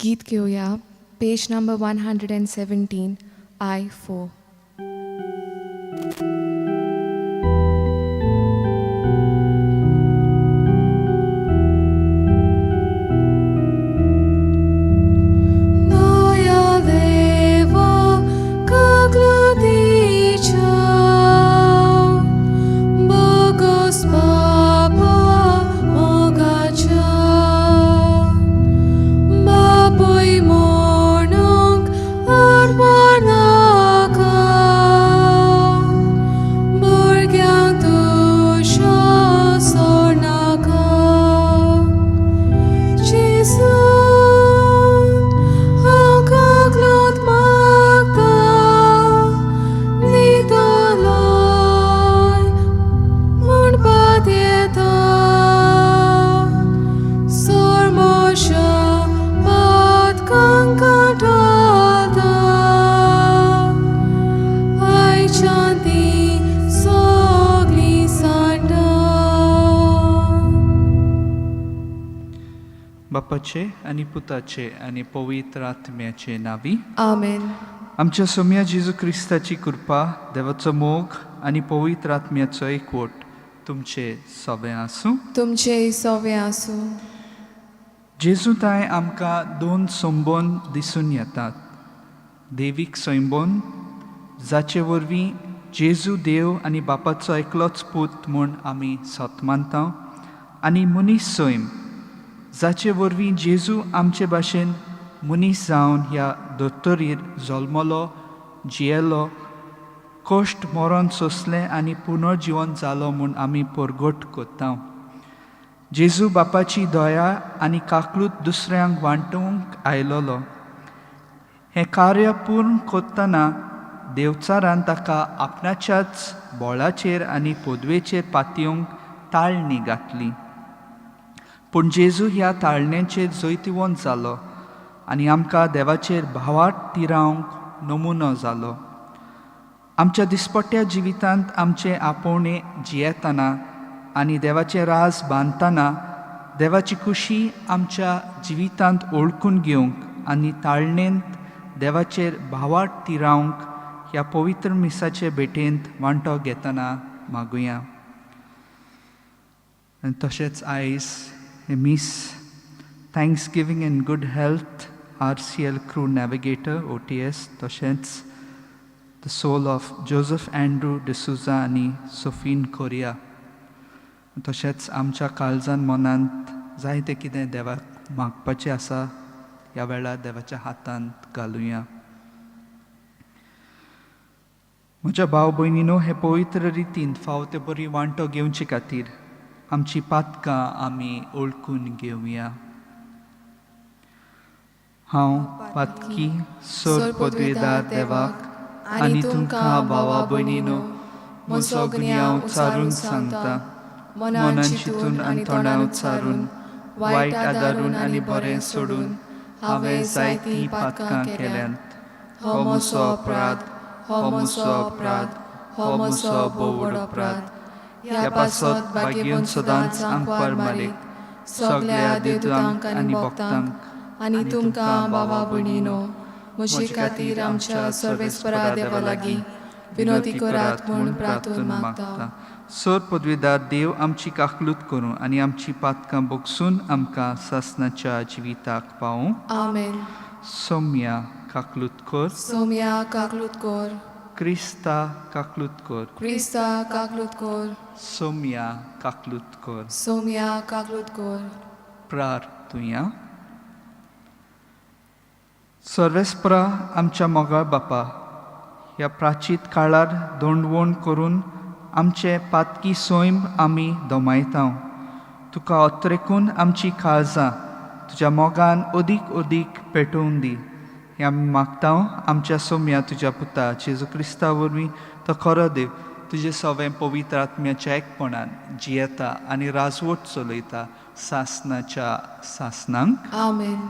गीत घेवया पेज number 117 I4. बापाचे आनी पुताचे आनी पवित्र आत्म्याचे नावी. आमेन. आमच्या सोम्या जेजू क्रिस्ताची कृपा, देवाचो मोग आनी पवित्र आत्म्याचो एकवट तुमचे सगळें आसूं. तुमचे सोवे आसूं. जेजू ताय आमकां दोन संबंद दिसून येतात. देवीक सैंबोन जाचे वरवीं जेजू देव आनी बापाचो एकलोच पूत म्हूण आमी सत मानता, आनी मनीस सैम जाचे वरवीं जेजू आमचे भाशेन मनीस जावन ह्या दोतोरीर जल्मलो, जियेलो, कश्ट मरण सोंसलें आनी पुनर्जिवन जालो म्हूण आमी परगट करता. जेजू बापाची दया आनी काकलूत दुसऱ्यांक वांटूंक आयलोलो. हें कार्य पूर्ण करतना देवचारान ताका आपणाच्याच बोळाचेर आनी पदवेचेर पातयेवंक ताळणी घातली. पूण जेजू ह्या ताळण्याचेर जैतिवंत जालो आनी आमकां देवाचेर भावार्थ तिरावंक नमुनो जालो. आमच्या दिसपट्ट्या जिवितांत आमचें आपोवणें जियेतना आनी देवाचें राज बांदतना देवाची खुशी आमच्या जिवितांत ओळखून घेवंक आनी ताळणेंत देवाचेर भावार्थ तिरावंक ह्या पवित्र मिसाचे भेटेंत वांटो घेतना मागुया. आनी तशेंच आयज हें मीस thanksgiving and good health RCL crew navigator OTS, तशेंच the soul of Joseph Andrew D'Souza आनी सोफीन कोरिया, तशेंच आमच्या काळजान मनांत जायतें कितें देवाक मागपाचें आसा ह्या वेळार देवाच्या हातांत घालुया. म्हज्या भाव भयणीनो, हे पवित्र रितीन फावो ते बरी वांटो घेवचे खातीर आमची पातकां आमी ओळखून घेवया. हांव पातकी सोर पदवेदार देवाक आनी तुमकां भावा भयणीनो म्हजो गुन्यांव उच्चारून सांगता. मनान चिंतून आनी तोंडान उच्चारून, वायट आदारून आनी बरें सोडून हांवें जायतीं पातकां केल्यांत. हो म्हजो अपराध, हो म्हजो अपराध, हो म्हजो भोव व्हड अपराध. ह्या पासत भाग्यवंत सदांच आंकवार मारीक, सगळ्या देवतांक आनी भक्तांक आनी तुमकां भावा भयणीनो म्हजे खातीर आमच्या सर्वेस्परा देवा लागीं विनोती करात म्हूण प्रार्थून मागता. सर पदवीदार देव आमची काकलूत करूं आनी आमची पातकां बोगसून आमकां सासनाच्या जिविताक पावूं. आमेन. सोम्या काकलूत कर. सोम्या काकलूत कर. क्रिस्ता काकलूत कर. क्रिस्ता काकलूत कर. सोम्या काकलूत कर. सोम्या काकलूत कर. प्रार्थुया. सर्वेस्परा आमच्या मोगाळ बापा, ह्या प्राचीत काळार दोंडवण करून आमचे पातकी सैम आमी दमायता. तुका अत्रेकून आमची काळजां तुज्या मोगान अदीक अदीक पेटोवन दी हें आमी मागता आमच्या सोम्या तुज्या पुता जेजू क्रिस्ता वरवीं. तो खरो देव तुजे सवें पवित्र आत्म्याच्या एकपणान जियेता आनी राजवट चलयता सासनाच्या सासनांक. आमेन.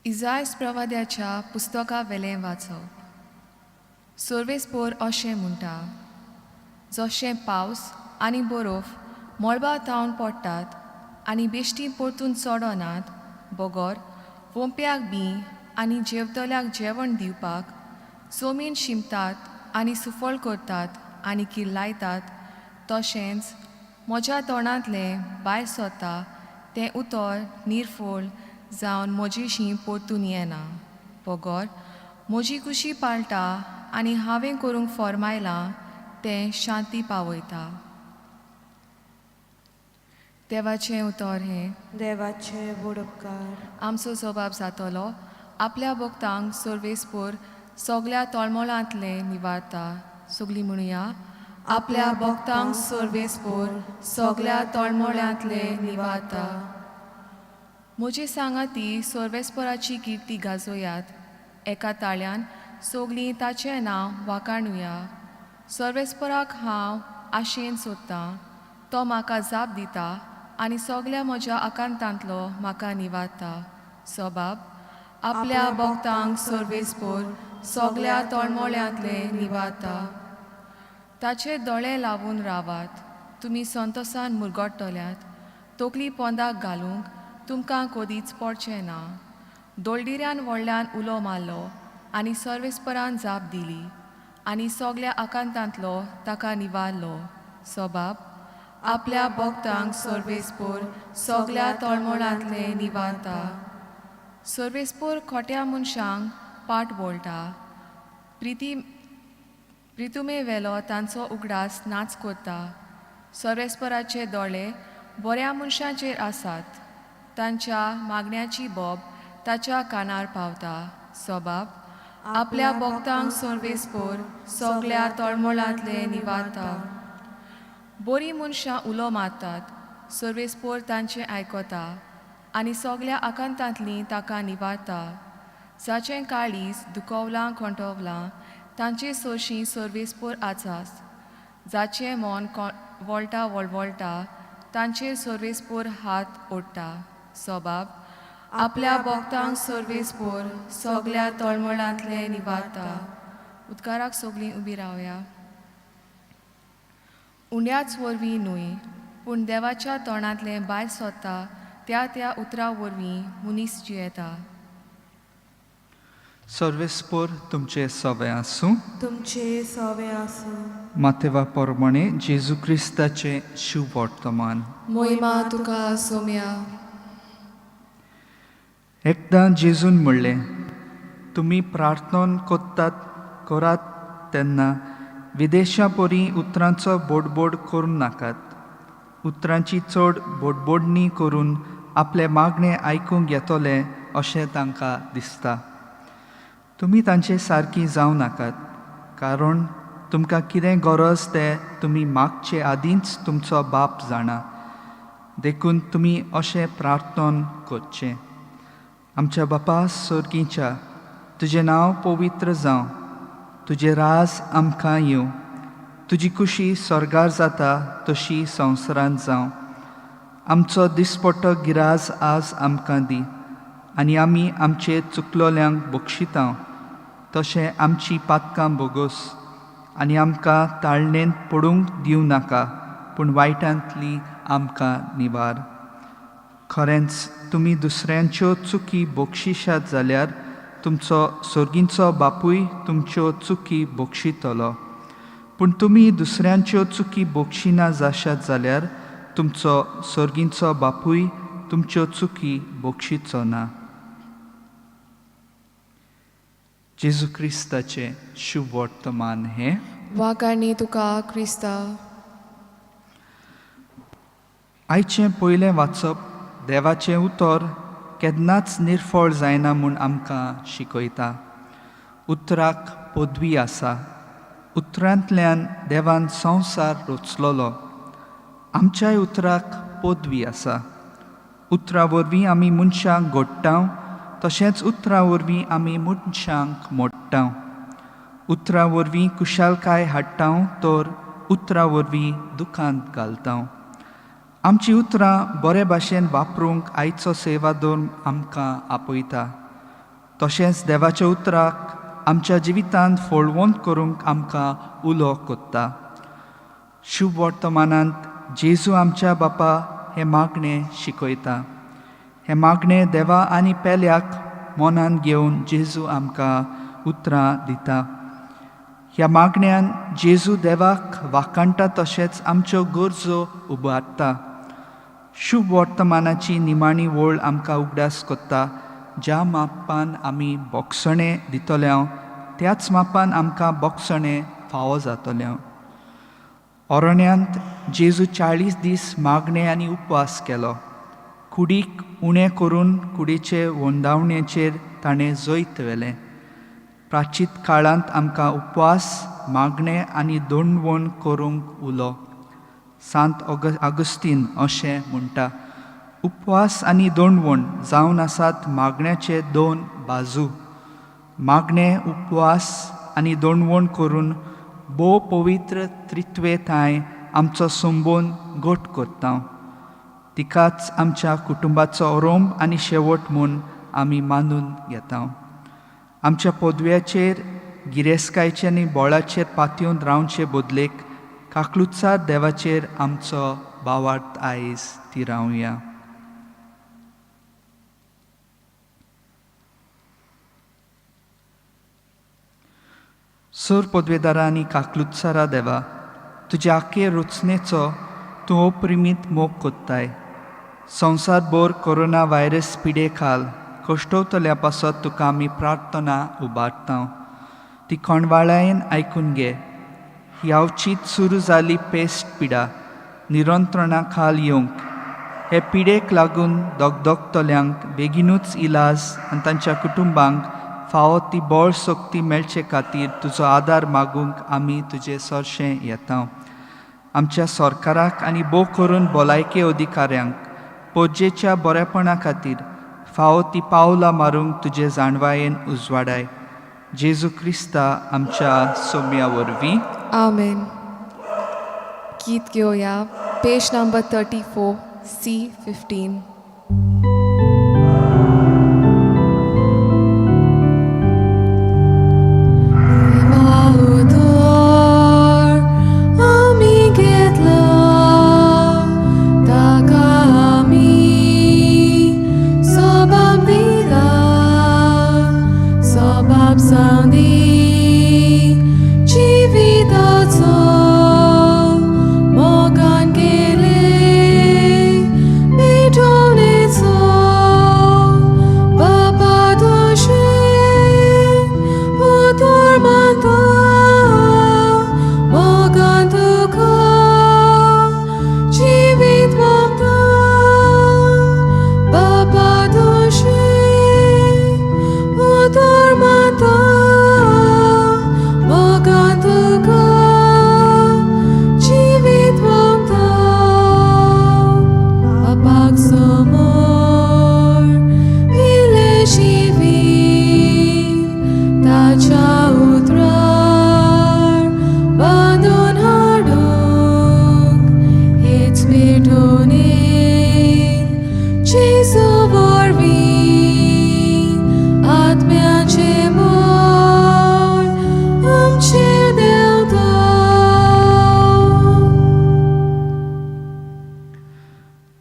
इजायस प्रवाद्याच्या पुस्तका वेलें वाचप. सर्वेस्पोर अशें म्हणटा, जशें पावस आनी बरोफ मळबा थावन पडटात आनी बेश्टी परतून चडनात, बगर वोंप्याक बी आनी जेवतल्याक जेवण दिवपाक जमीन शिंपतात आनी सुफळ करतात आनी किल्लायतात, तशेंच म्हज्या तोंडांतलें भायर सरता तें उतर निर्फळ जावन म्हजीशी परतून येना, बगर म्हजी कुशी पाळटा आनी हांवें करूंक फॉर्मायलां तें शांती पावयता. देवाचें उतर हें. देवाचे व्हड उपकार. आमचो जबाब जातलो आपल्या भक्तांक सर्वेस्पोर सगल्या तळमळांतलें निवारता. सगलीं म्हणुया, आपल्या भक्तांक सर्वेस्पोर सगल्या तळमळ्यांतलें निवारता. म्हजी सांगाती सर्वेस्पोराची किर्ती गाजोयात, एका ताळ्यान सगलीं ताचें नांव वाखाणुया. सर्वेस्पोराक हांव आशेन सोदतां, तो म्हाका जाप दिता आनी सगल्या म्हज्या आकांतांतलो म्हाका निवारता. सबाब आपल्या भक्तांक सर्वेस्पोर सगल्या तळमळ्यांतलें निवारता. ताचे दोळे लावून रावात, तुमी संतोसान मुरगट्टल्यात. तकली पोंदाक घालूंक तुमकां कदीच पडचें ना. दोळडिऱ्यान व्हडल्यान उलो मारलो आनी सर्वेस्परान जाप दिली आनी सगल्या आकांतांतलो ताका निवारलो. सबाब आपल्या भक्तांक सर्वेस्पोर सगल्या तळमळांतलें निवारता. सर्वेस्पोर खोट्या मनशांक पाट वळटा, प्रिती प्रितुमे वेलो तांचो उगडास नाच करता. सर्वेस्पराचे दोळे बऱ्या मनशांचेर आसात, तांच्या मागण्याची बोब ताच्या कानार पावता. सबाब आपल्या भक्तांक सर्वेस्पोर सगल्या तळमळांतलें निवारता. बरीं मनशां उलो मारतात, सर्वेस्पोर तांचें आयकता आनी सगल्या आकांतांतलीं ताका निवारता. जाचें काळीज दुखवलां खोंटवलां तांचे सोशीं सर्वेस्पोर आसास. जाचें मन वळटा वळवळटा तांचेर सर्वेस्पोर हात ओडटा. सबाब आपल्या भक्तांक सर्वेस्पोर सगल्या तळमळांतलें निवारता. उदकाराक सगलीं उबी रावया. उंड्याच वरवीं न्हय, पूण देवाच्या तोंडांतलें भायर सरता त्या त्या उतरां वरवीं मनीस जियेता. सर्वेस्पोर तुमचे सवे आसूं. तुमचे सवे आसूं. मातेवा प्रमाणे जेजू क्रिस्ताचें शुभवर्तमान. मोहिमा तुका सोम्या. एकदां जेजून म्हणलें, तुमी प्रार्थना करतात करात तेन्ना विदेशा परी उतरांचो बोडबोड करूं नाकात. उतरांची चड बोडबोडणी करून आपले मागणें आयकूंक येतलें अशें तांकां दिसता. तुमी तांचे सारकी जावं नाकात, कारण तुमकां कितें गरज तें तुमी मागचे आदींच तुमचो बाप जाणा. देखून तुमी अशें प्रार्थना करचें. आमच्या बापा सर्गीच्या, तुजें नांव पवित्र जावं, तुजें राज आमकां येवं, तुजी कुशी स्वर्गार जाता तशी संवसारांत जावं. आमचो दिसपट्टो गिराज आज आमकां दी आनी आमी आमचे चुकलोल्यांक बक्षिता तशें आमची पातकां बोगोस आनी आमकां ताळणेंत पडूंक दिवं नाका, पूण वायटांतली आमकां निवार. खरेंच तुमी दुसऱ्यांच्यो चुकी बक्षिशात जाल्यार तुमचो सर्गींचो बापूय तुमच्यो चुकी बक्षितलो. पूण तुमी दुसऱ्यांच्यो चुकी बक्षिना जाशात जाल्यार तुमचो सर्गींचो बापूय तुमच्यो चुकी बक्षिचो ना. जेजू क्रिस्ताचें शुभवर्तमान हें. वागाणी तुका क्रिस्ता. आयचें पयलें वाचप देवाचें उतर केन्नाच निर्फळ जायना म्हूण आमकां शिकयता. उतराक पदवी आसा. उतरांतल्यान देवान संवसार रचलोलो. आमच्याय उतराक पदवी आसा. उतरां वरवीं आमी मनशांक घडटा, तशेंच उतरां वरवीं आमी मनशांक मोडटा. उतरां वरवीं कुशालकाय हाडटा तर उतरां वरवीं दुखांत घालता. आमची उतरां बरे भाशेन वापरूंक आयचो सेवाधर्म आमकां आपयता. तशेंच देवाच्या उतराक आमच्या जिवितांत फळवंत करूंक आमकां उलो कोत्ता. शुभ वर्तमानांत जेजू आमच्या बापा हें मागणें शिकयता. हें मागणें देवा आनी पेल्याक मनान घेवन जेजू आमकां उतरां दिता. ह्या मागण्यान जेजू देवाक वाखाणटा तशेंच आमच्यो गरजो उबारता. शुभ वर्तमानाची निमाणी वळ आमकां उगडास कोत्ता, ज्या मापान आमी बोगसणें दितले त्याच मापान आमकां बोगसणें फावो जातलें. अरण्यांत जेजू 40 दीस मागणें आनी उपवास केलो. कुडीक उणें करून कुडीचे वंदावणेचेर ताणें जैत व्हेलें. प्राचीत काळांत आमकां उपवास, मागणें आनी दंडवण करूंक उलो. सांत आगस्तीन अशें म्हणटा, उपवास आनी दंडवण जावन आसात मागण्याचे दोन बाजू. मागणें, उपवास आनी दंडवण करून भोव पवित्र त्रित्वे थांय आमचो संबंद घट करता. तिकाच आमच्या कुटुंबाचो अरोंब आनी शेवट म्हूण आमी मानून घेता. आमच्या पदव्याचेर, गिरेस्कायचेर आनी बोळाचेर पातयेवन रावचे बदलेक काकलुचार देवाचेर आमचो भावार्थ आयज थिरावया. सर पदवेदारा आनी काकलुत्सारा देवा, तुज्या आखे रचनेचो तूं अप्रिमीत मोग कोत्ताय. संवसारभर कोरोना व्हायरस पिडे खाल कश्टवतल्या पासत तुका आमी प्रार्थना उबारता. ती कोणवाळायेन आयकून घे. ही अवचीत सुरू जाली पेस्ट पिडा निरंत्रणा खाल येवंक हे पिडेक लागून दगदगतल्यांक बेगीनूच इलाज आनी तांच्या कुटुंबांक फावो ती बळ शक्ती मेळचे खातीर तुजो आदार मागूंक आमी तुजे सरशें येता. आमच्या सरकाराक आनी भोव करून भलायके अधिकाऱ्यांक पोरजेच्या बरेपणा खातीर फावो ती पावलां मारूंक तुजे जाणवायेन उजवाडाय. जेजू क्रिस्ता आमच्या सोम्या वरवीं. आमेन. गीत घेवया पेज नंबर 34 C15.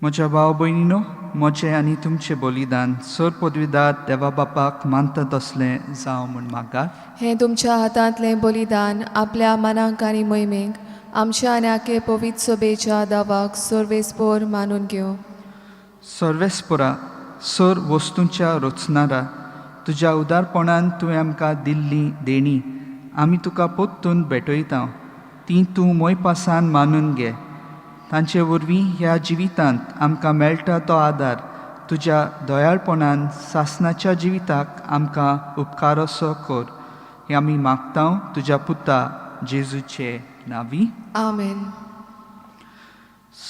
म्हज्या भाव भयणीनो, म्हजें आनी तुमचें बलिदान सर पदवीदार देवा बापाक मानता तसलें जावं म्हूण मागात. हें तुमच्या हातांतलें बलिदान आपल्या मनाक आनी मोहिमेक आमच्या आनी आखे पवित्र सभेच्या दावाक सर्वेस्पोर मानून घेवं. सर्वेस्पोरा, सर वस्तूंच्या रचनारा, तुज्या उदारपणान तुवें आमकां दिल्ली देणी आमी तुका पोत्तून भेटयता. ती तूं मोयपासान मानून घे. तांचे वरवीं ह्या जिवितांत आमकां मेळटा तो आदार तुज्या दयाळपणान सासनाच्या जिविताक आमकां उपकारसो कर. हें आमी मागता तुज्या पुता जेजूचे नांवी. आमेन.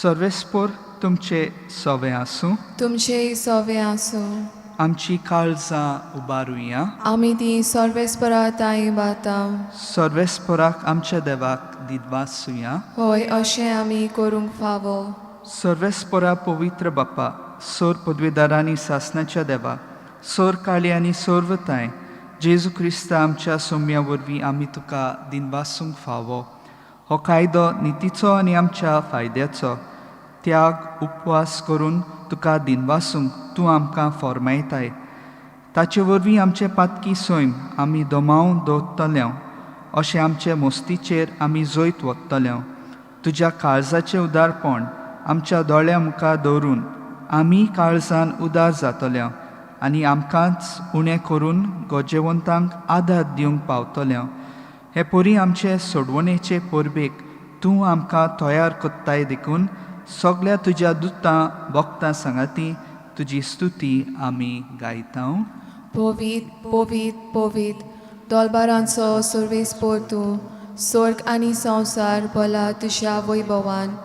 सर्वेस्पोर तुमचे सवे आसूं. तुमचेय सोवे आसूं. आमची काळजां उबारुया. आमी ती सर्वेस्परा ताई बाता. सर्वेस्पोराक आमच्या देवाक दिदवासुया. होय, अशें आमी करूंक फावो. सर्वेस्पोरा पवित्र बापा, सोर पदवेदारांनी सासनाच्या देवा, सोर काळी आनी सोर्वताय, जेजू क्रिस्ता आमच्या सोम्या वरवीं आमी तुका दिनवासूंक फावो. हो कायदो नितीचो आनी आमच्या फायद्याचो. त्याग उपवास करून तुका दिनवासूंक तूं आमकां फॉर्मायताय. ताचे वरवीं आमचे पातकी सैम आमी दमावन दवरतले, अशें आमचे मोस्तीचेर आमी जैत वतले. तुज्या काळजाचें उदारपण आमच्या दोळ्या मुखार दवरून आमी काळजान उदार जातले आनी आमकांच उणें करून गरजेवंतांक आदार दिवंक पावतले. हे परी आमचे सोडवणेचे परबेक तूं आमकां तयार करताय देखून सगळ्या तुज्या दुतां भक्तां सांगाती तुजी स्तुती आमी गायता. पवीत पवीत पवीत दोलबारांचो सर्वेस तूं, स्वर्ग आनी संवसार भला तुज्या वैभवान.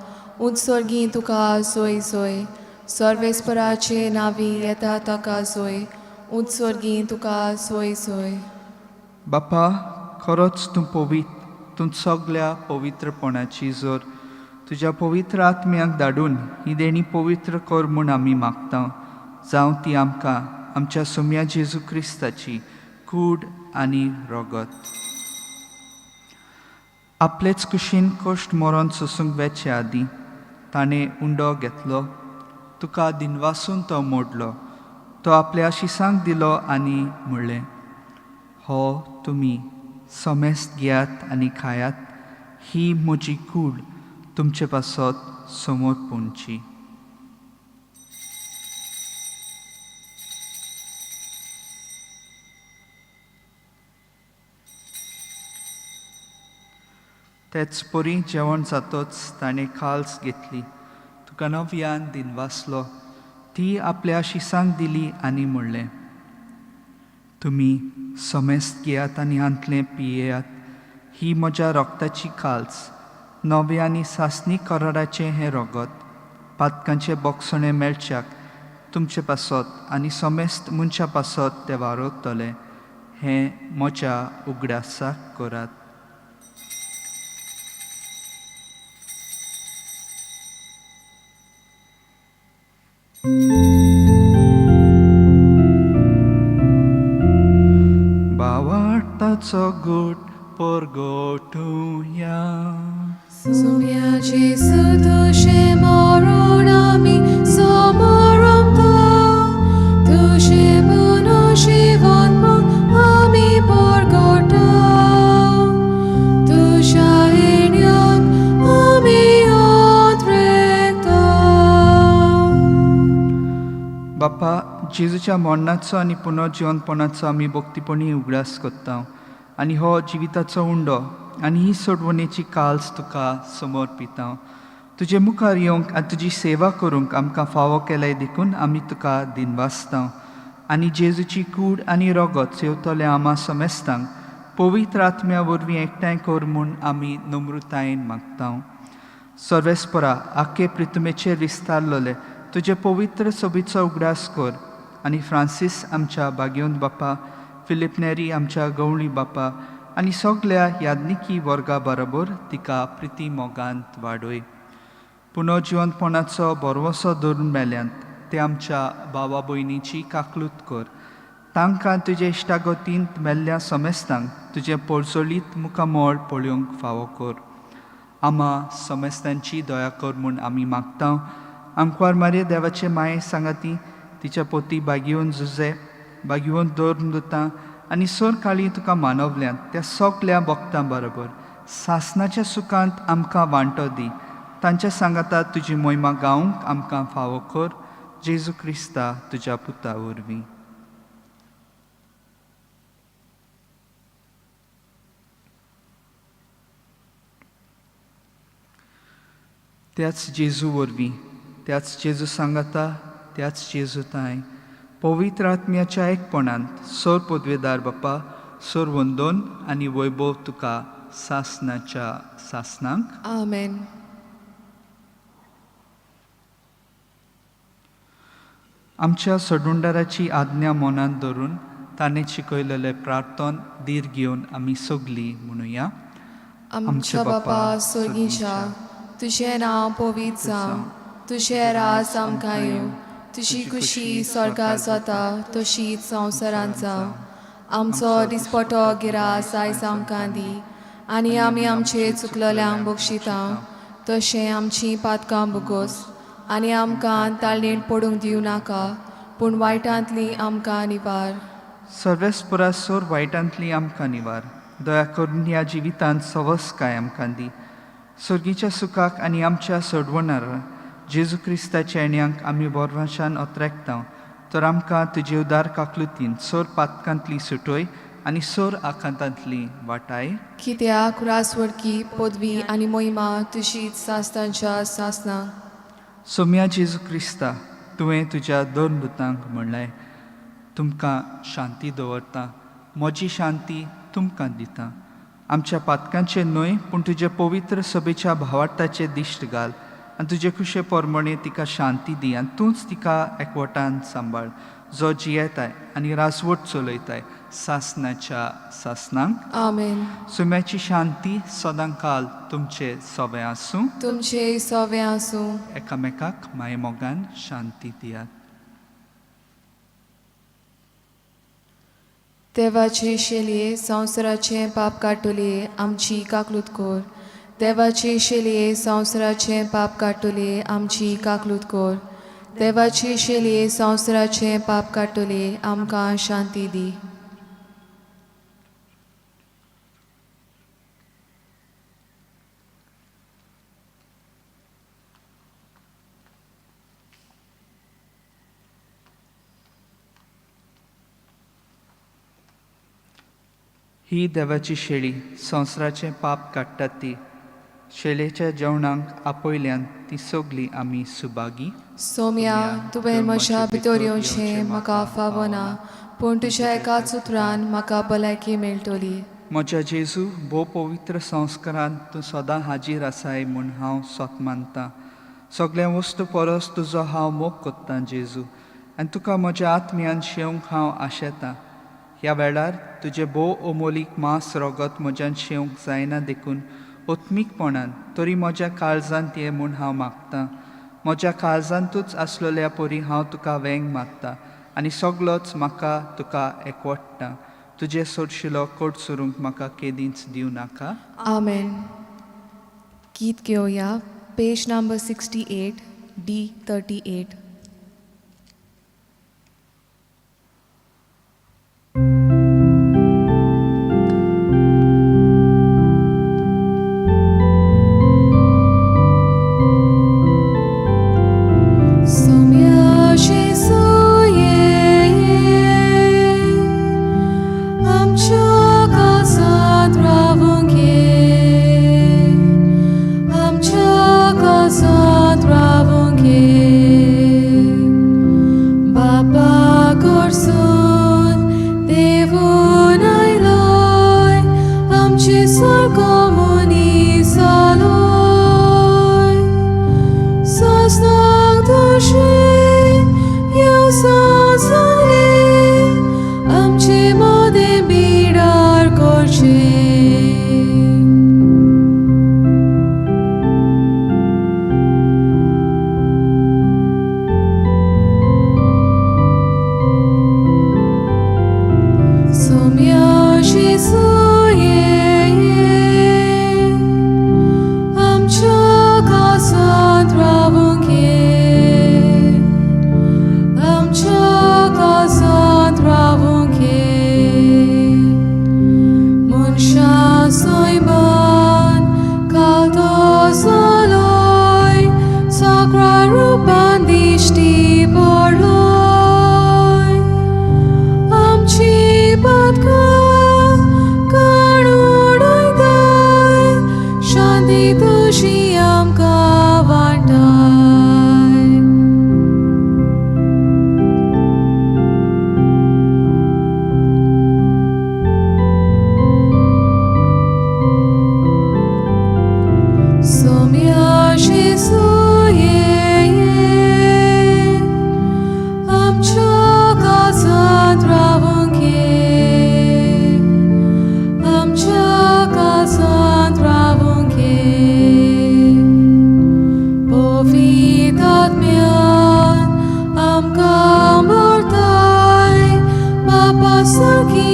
उत्सर्गी तुका जोय जोय, सर्वेस्पराचे नावी येता ताका जोय, उत्सर्गी तुका जोय जोय. बापा, खरोच तूं पवित्र, तूं सगल्या पवित्रपणाची जोर. तुज्या पवित्र आत्म्याक धाडून ही देणी पवित्र कर म्हूण आमी मागता. जावं ती आमकां आमच्या सोम्या जेजू क्रिस्ताची कूड आनी रगत. आपलेच कुशीन कश्ट मरण सोसूंक वेचे आदीं ताणें उंडो घेतलो, तुका दिनवासून तो मोडलो, तो आपल्या शिसांक दिलो आनी म्हणलें, हो तुमी समेस्त घेयात आनी खायात, ही म्हजी कूड तुमचे पासत समर्पणची. तेच परी जेवण जातच ताणें खाल्स घेतली, तुका नव्यान दिनवासलो, ती आपल्या शिसांक दिली आनी म्हणलें, तुमी समेस्त घेयात आनी हांतलें पियेयात, ही म्हज्या रक्ताची खाल्स, नव्या आनी सासणी कराराचें हें रगत, पातकांचें बोगसणें मेळच्याक तुमचे पासत आनी समेस्त मनशा पासत तें वारवतलें. हें म्हज्या उगडासाक करात. बावार्ताचो गूट परगटुया. सुम्या जेजू तुजें मरण आमी समरमता, तुजें पुनर्जीवनपण आमी परगटा, तुज्या येण्याक आमी अद्रेकता. बापा, जेजूच्या मरणाचो आनी पुनर्जिवनपणाचो आमी भक्तीपणी उगडास करता आनी हो जिविताचो उंडो आनी ही सोडवणेची काल्स तुका समर्पिता. तुजे मुखार येवंक आनी तुजी सेवा करूंक आमकां फावो केल्याय देखून आमी तुका दिनवासता. आनी जेजूची कूड आनी रगत सेवतले आमा समेस्तांक पवित्र आत्म्या वरवीं एकठांय कर म्हूण आमी नम्रतायेन मागता. सर्वेस्परा, आख्खे प्रितुमेचेर विस्तारलेले तुजे पवित्र सोबीचो उगडास कर आनी फ्रांसीस आमच्या बागेवन बापा, फिलीप नेरी आमच्या गवळी बापा आनी सगल्या याज्ञिकी वर्गा बरोबर तिका प्रिती मोगांत वाडय. पुनर्जिवंतपणाचो भरवंसो धरून मेल्यांत ते आमच्या भावा भयणीची काकलूत कर. तांकां तुजे इश्टागतींत मेल्ल्या समेस्तांक तुजें पोळसोळीत मुखामळ पळोवंक फावो कर. आमा समेस्तांची दया कर म्हूण आमी मागता. आंकवार मारये देवाचे माये सांगाती तिच्या पोती बागेवन जुजे बागेवन दवर दिता आनी सर काळी तुका मानवल्यांत त्या सगल्या भक्तां बरोबर सासनाच्या सुखांत आमकां वांटो दी. तांच्या सांगाता तुजी मोहिमा गावंक आमकां फावो कर. जेजू क्रिस्ता तुज्या पुता वरवीं. त्याच जेजू वरवीं, त्याच जेजू सांगाता, त्याच जेजू तांय पवित्र आत्म्याच्या एकपणांत सर पदवेदार बापा, सर वंदोन आनी वैभव तुका सासनाच्या सासनांक. आमेन. आमच्या सोडुंडाराची आज्ञा मनांत धरून ताणें शिकयलेलें प्रार्थन धीर घेवन आमी सगलीं म्हणुया. आमच्या बापा स्वर्गीच्या, तुजें नांव पवित्र जावं, तुजें राज आमकां येवं, तुजी खुशी स्वर्गात जाता तशीच संवसारांत जावं. आमचो दिसपटो गिरास आयज आमकां दी आनी आमी आमचे चुकलल्यांक बक्षिता तशें आमची पातकां भोगोस आनी आमकां ताळणेन पडूंक दिवं नाका पूण वायटांतली आमकां निवार. सर्वेस्परा सोर वायटांतली आमकां निवार. दया करून ह्या जिवितांत सवसकाय आमकां दी. सर्गीच्या सुखाक आनी आमच्या सोडवणार जेजू क्रिस्ताच्या येण्यांक आमी बोरवाशान अत्रेकता तर आमकां तुजे उदार काकलुतीन सोर पातकांतली सुटोय आनी सोर आकांतांतली वाटाय. कित्याक रासवडकी पदवी आनी मोहिमा तुजीच सासतांच्या सासनां. सोम्या जेजू क्रिस्ता, तुवें तुज्या दोन दुतांक म्हणलें, तुमकां शांती दवरता, म्हजी शांती तुमकां दिता. आमच्या पातकांचें न्हय पूण तुजे पवित्र सभेच्या भावार्थाचें दिश्ट घाल आनी तुजे खुशे प्रमाणे तिका शांती दी आनी तूंच तिका एकवटान सांबाळ, जो जियेताय आनी राजवट चलयताय सासनाच्या सासनांक. आमेन. सुम्याची शांती सदांकाल तुमचे सोबें आसूं. तुमचे सोवे आसूं. एकामेकाक मायमोगान शांती दियात. देवाचे शेलये संवसाराचें पाप काडटले आमची काकलूत कोर. देवाचे शेलये संवसाराचें पाप काडटले आमची काकलूत कोर. देवाचे शेलये संवसाराचें पाप काडटले आमकां शांती दी. ही देवाची शेळी संवसाराचें पाप काडटात ती शेळेच्या जेवणाक आपयल्यान ती सगळी आमी सुभागी. सोम्या, तुवें म्हज्या भितर येवचें म्हाका फावना, पूण तुज्या एकाच उतरान म्हाका भलायकी मेळटली. म्हज्या जेजू, भोव पवित्र संस्कारान तूं सदां हाजीर आसाय म्हूण हांव सोत मानतां. सगळ्या वस्तू परस तुजो हांव मोग कोत्तां जेजू, आनी तुका म्हज्या आत्म्यान शेवंक हांव आशेतां. ह्या वेळार तुजें भोव अमोलीक मांस रगत म्हज्यान शेवंक जायना देखून ओत्मीकपणान तरी म्हज्या काळजांत ये म्हूण हांव मागतां. म्हज्या काळजांतूच आसलेल्या परी हांव तुका वेंग मारता आनी सगलोच म्हाका तुका एकवटता. तुजें सोडशिलो कोट सरूंक म्हाका केदींच दिवं नाका. आमेन. गीत घेवया पेज नंबर 68 D 38. सोम्या जेजू ये, आमच्या काळजांत रावूंक ये, आमच्या काळजांत रावूंक ये. बापा कडसून देवून आयलोय, आमचे सारको मनीस जालोय. सासणाक तुजें येवसां जालें, आमचे मदें बिडार करचें. सोम्या जेजू ये, आमच्या काळजांत रावूंक ये, आमच्या काळजांत रावूंक ये. मनशां सैमान कालतो जालोय, साकरा रुपान दिश्टी पडलोय. आमची पातकां काडून उडयताय, शांती तुजी आमकां वांटाय. सोम्या जेजू ये, आमच्या काळजांत रावूंक ये, आमच्या काळजांत रावूंक ये. पवित्र आत्म्यान आमकां भरताय, बापा सारकी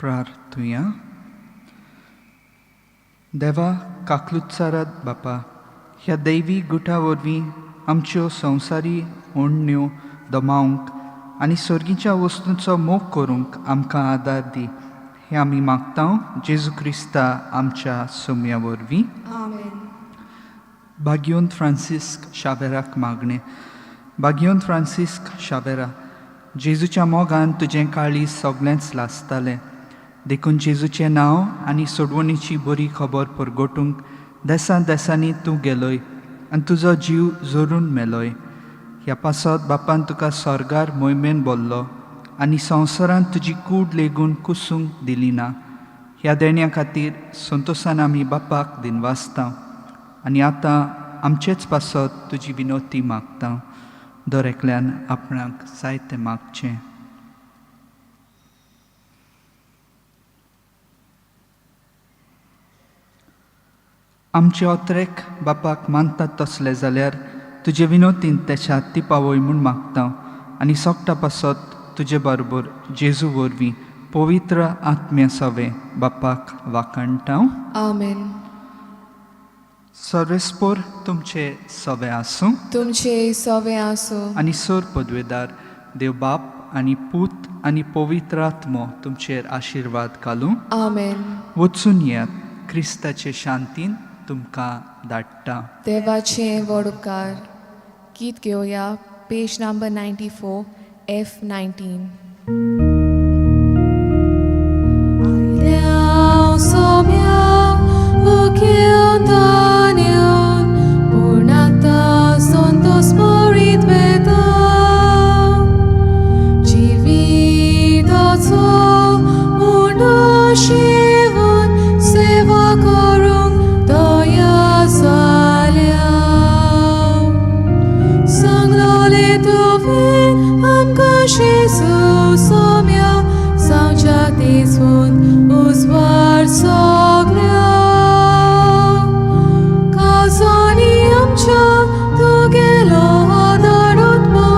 प्रार्थुया. देवा काकलुत्सारात बापा, ह्या दैवी गुटा वरवीं आमच्यो संवसारी ओडण्यो दमावंक आनी सर्गीच्या वस्तूंचो मोग करूंक आमकां आदार दी, हें आमी मागता जेजू क्रिस्ता आमच्या सोम्या वरवीं. आमेन. भाग्योंत फ्रांसिस्क शावेराक मागणें. भाग्योंत फ्रांसिस्क शावेरा, जेजूच्या मोगान तुजें काळीज सगळेंच लासतालें, देखून जेजूचें नांव आनी सोडवणीची बरी खबर परगटूंक देसां देसांनी तूं गेलोय आनी तुजो जीव जोरून मेलोय. ह्या पासत बापान तुका स्वर्गार मोहिमेन बोल्लो आनी संवसारांत तुजी कूड लेगून कुसूंक दिली ना. ह्या देण्या खातीर संतोसान आमी बापाक दिनवासता आनी आतां आमचेच पासत तुजी विनोती मागता. दर एकल्यान आपणाक जाय तें मागचें. आमचे ओत्रेक बापाक मानतात तसले जाल्यार तुजे विनोतीन तेच्या ती पावय म्हूण मागता आनी सोगटा पासत तुजे बरोबर जेजू वरवीं पवित्र आत्म्या सवें बापाक वाखाणटा. आमेन. सर्वेस्पोर तुमचे सवे आसूं. तुमचे सवे आसूं. आनी सर पदवेदार देव बाप आनी पूत आनी पवित्र आत्मो तुमचेर आशिर्वाद घालूं. आमेन. वचून येयात, क्रिस्ताचे शांतीन तुमकां धाडटा. देवाचे व्हड उपकार. गीत घेवया पेज नंबर 94 F 19. आयल्या सोम्या उखेवन येवन पूण आतां संतोष परीत वेता जिविताचो उंडो शिवून सेवा करूंक तयार जाल्या. सांगलोले तुवें आमकां जेजू सोम्या सांगच्या तेजून उजवाड सगल्या काजांनी आमच्या तुगेलो आदार आत्मो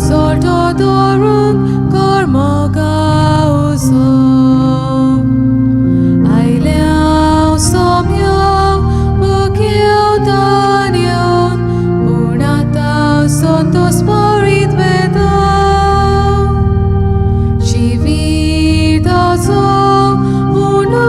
जोडो दवरूंक कर मोगा उजो. आयल्या सोम्या मुखेवतान येवन पूण आतां संतोष परीत वेता जिविताचो उंडो.